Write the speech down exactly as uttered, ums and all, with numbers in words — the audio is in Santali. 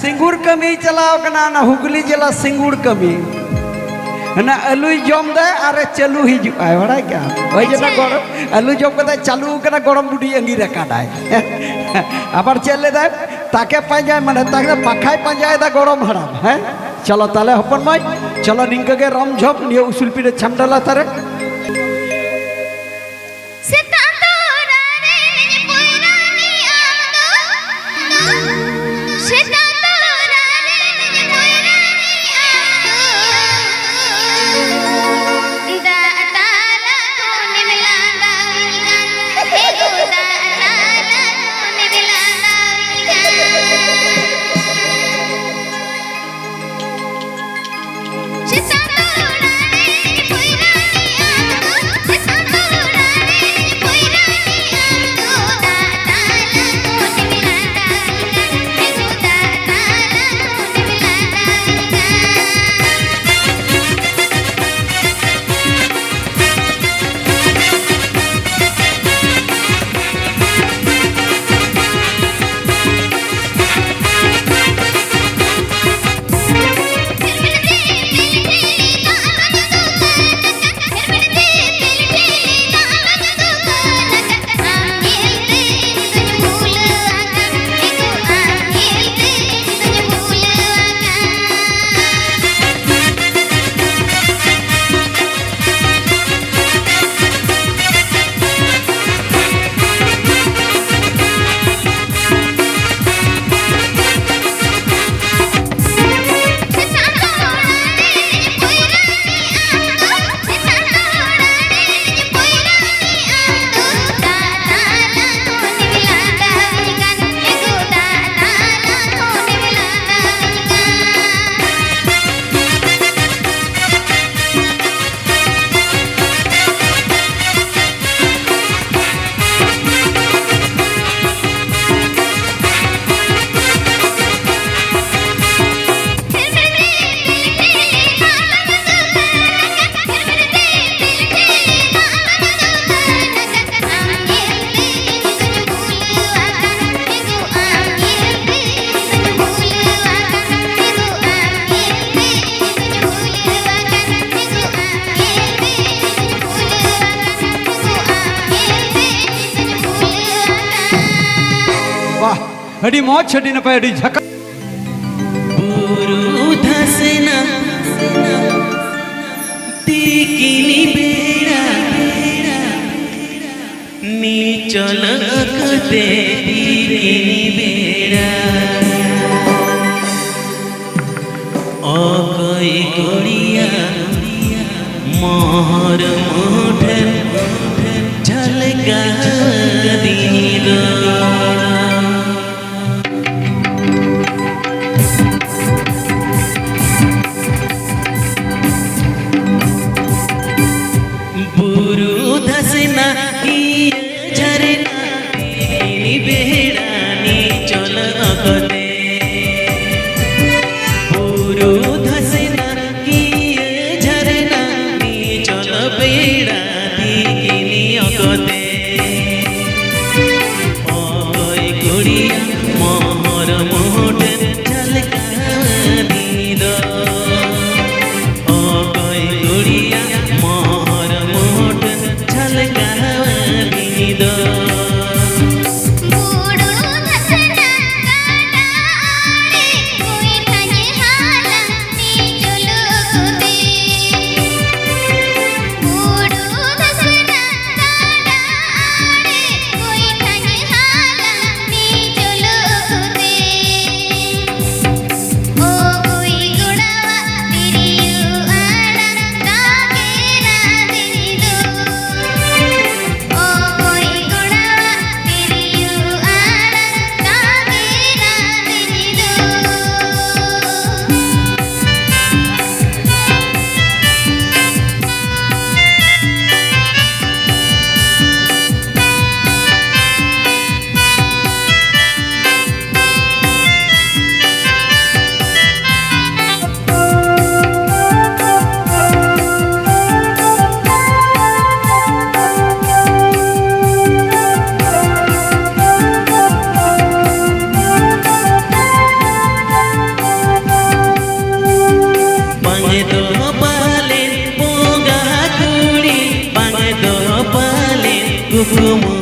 ᱥᱤᱸᱜᱩᱨ ᱠᱟᱹᱢᱤᱭ ᱪᱟᱞᱟᱣ ᱠᱟᱱᱟ, ᱚᱱᱟ ᱦᱩᱜᱽᱞᱤ ᱡᱮᱞᱟ ᱥᱤᱸᱜᱩᱨ ᱠᱟᱹᱢᱤ᱾ ᱚᱱᱟ ᱟᱹᱞᱩᱭ ᱡᱚᱢ ᱫᱟᱭ ᱟᱨᱮ ᱪᱟᱹᱞᱩ ᱦᱤᱡᱩᱜ ᱟᱭ, ᱵᱟᱲᱟᱭ ᱠᱮᱜᱼᱟᱢ? ᱳᱭ ᱡᱮ ᱚᱱᱟ ᱟᱪᱪᱷᱟ᱾ ᱜᱚᱲ-, ᱟᱹᱞᱩ ᱡᱚᱢ ᱠᱟᱛᱮ ᱪᱟᱹᱞᱩ ᱠᱟᱱᱟ, ᱜᱚᱲᱚᱢ ᱵᱩᱰᱷᱤ ᱟᱸᱜᱤᱨ ᱟᱠᱟᱫᱟᱭ᱾ ᱟᱵᱟᱨ ᱪᱮᱫ ᱞᱮᱫᱟᱭ? ᱛᱟᱠᱮ ᱯᱟᱸᱡᱟᱭ, ᱢᱟᱱᱮ ᱛᱟᱠᱮ ᱯᱟᱠᱷᱟᱭ ᱯᱟᱸᱡᱟᱭᱮᱫᱟ ᱜᱚᱲᱚᱢ ᱦᱟᱲᱟᱢ᱾ ᱦᱮᱸ, ᱪᱚᱞᱚ ᱛᱟᱦᱞᱮ ᱦᱚᱯᱚᱱ ᱢᱟᱹᱭ, ᱪᱚᱞᱚ ᱱᱤᱝᱠᱟᱹ ᱜᱮ ᱨᱚᱢ ᱡᱷᱚᱯ ᱱᱤᱭᱟᱹ ᱩᱥᱩᱞ ᱯᱤᱸᱰᱟᱹ ᱪᱷᱟᱢᱰᱟ ᱞᱟᱛᱟᱨ ᱨᱮ᱾ ᱥᱮᱛᱟᱜ ᱛᱚᱨᱟ ᱨᱮ ᱯᱚᱭᱨᱟᱱᱤ ᱟᱢ ᱫᱚ, ᱥᱮᱛᱟᱜ ᱛᱚᱨᱟ ᱨᱮ ᱯᱚᱭᱨᱟᱱᱤ ᱟᱢ ᱫᱚ, ᱫᱟᱜ ᱛᱟᱞᱟ ᱠᱷᱚᱱᱮᱢ ᱞᱟᱸᱫᱟᱣᱤᱧ ᱠᱟᱱ, ᱮ ᱜᱳ ᱫᱟᱜ ᱛᱟᱞᱟ ᱠᱷᱚᱱᱮᱢ ᱞᱟᱸᱫᱟᱣᱤᱧ ᱠᱟᱱ᱾ ᱥᱮᱛᱟᱜ ᱛᱚᱨᱟ ᱨᱮ ᱯᱚᱭᱨᱟᱱᱤ ᱟᱹᱰᱤ ᱢᱚᱡᱽ, ᱟᱹᱰᱤ ᱱᱟᱯᱟᱭ, ᱟᱹᱰᱤ ᱡᱷᱟᱠᱟᱥ᱾ ᱵᱩᱨᱩ ᱫᱷᱟᱥᱱᱟ ᱛᱤᱠᱤᱱ ᱵᱮᱲᱟ ᱱᱤᱪᱚᱞ ᱚᱠᱛᱮ ᱛᱤᱠᱤᱱ ᱵᱮᱲᱟ ᱚᱠᱚᱭ ᱠᱩᱲᱤᱭᱟ ᱢᱚᱦᱚᱨ ᱢᱩᱴᱷᱟᱹᱱ ᱡᱷᱟᱞᱠᱟᱣ ᱫᱤᱱ ᱫᱚ᱾ ᱵᱩᱨᱩ ᱫᱷᱟᱥᱱᱟ ᱤᱭᱟᱹ ᱡᱷᱟᱨᱱᱟ ᱤᱱᱤ ᱵᱮᱲᱟ ᱱᱤᱪᱚᱞ ᱚᱠᱛᱮ᱾ ᱵᱩᱨᱩ ᱫᱷᱟᱥᱱᱟ ᱤᱭᱟᱹ ᱡᱷᱟᱨᱱᱟ ᱱᱤᱪᱚᱞ ᱵᱮᱲᱟ ᱛᱤᱠᱤᱱ ᱚᱠᱛᱮ᱾ ᱚᱠᱚᱭ ᱠᱩᱲᱤᱭᱟ ᱢᱚᱦᱚᱨ ᱢᱩᱴᱷᱟᱹᱱ ᱡᱷᱟᱞᱠᱟᱣ ᱫᱤᱱ ᱫᱚ᱾ ᱚᱠᱚᱭ ᱠᱩᱲᱤᱭᱟ ᱢᱚᱦᱚᱨ ᱢᱩᱴᱷᱟᱹᱱ ᱡᱷᱟᱞᱠᱟᱣ ᱫᱤᱱ ᱫᱚ᱾ ᱵᱩᱨᱩ ᱫᱷᱟᱥᱱᱟ ᱜᱟᱰᱟ ᱟᱲᱮ ᱜᱚᱭᱴᱷᱟᱧ ᱦᱟᱞᱟᱝ ᱱᱤᱪᱚᱞ ᱚᱠᱛᱮ᱾ ᱵᱩᱨᱩ ᱫᱷᱟᱥᱱᱟ ᱜᱟᱰᱟ ᱟᱲᱮ ᱜᱚᱭᱴᱷᱟᱧ ᱦᱟᱞᱟᱝ ᱱᱤᱪᱚᱞ ᱚᱠᱛᱮ᱾ ᱚᱠᱚᱭ ᱠᱚᱲᱟᱣᱟᱜ ᱛᱤᱨᱭᱳ ᱟᱲᱟᱝ ᱫᱟᱜᱮ ᱨᱟᱸᱫᱤᱱ ᱫᱚ᱾ ᱚᱠᱚᱭ ᱠᱚᱲᱟᱣᱟᱜ ᱛᱤᱨᱭᱳ ᱟᱲᱟᱝ ᱫᱟᱜᱮ ᱨᱟᱸᱫᱤᱱ ᱫᱚ᱾ ᱵᱟᱝ ᱫᱚ ᱯᱟᱞᱮᱱ ᱵᱚᱸᱜᱟ ᱠᱩᱲᱤ, ᱵᱟᱝ ᱫᱚ ᱯᱟᱞᱮᱱ ᱠᱩᱠᱢᱩ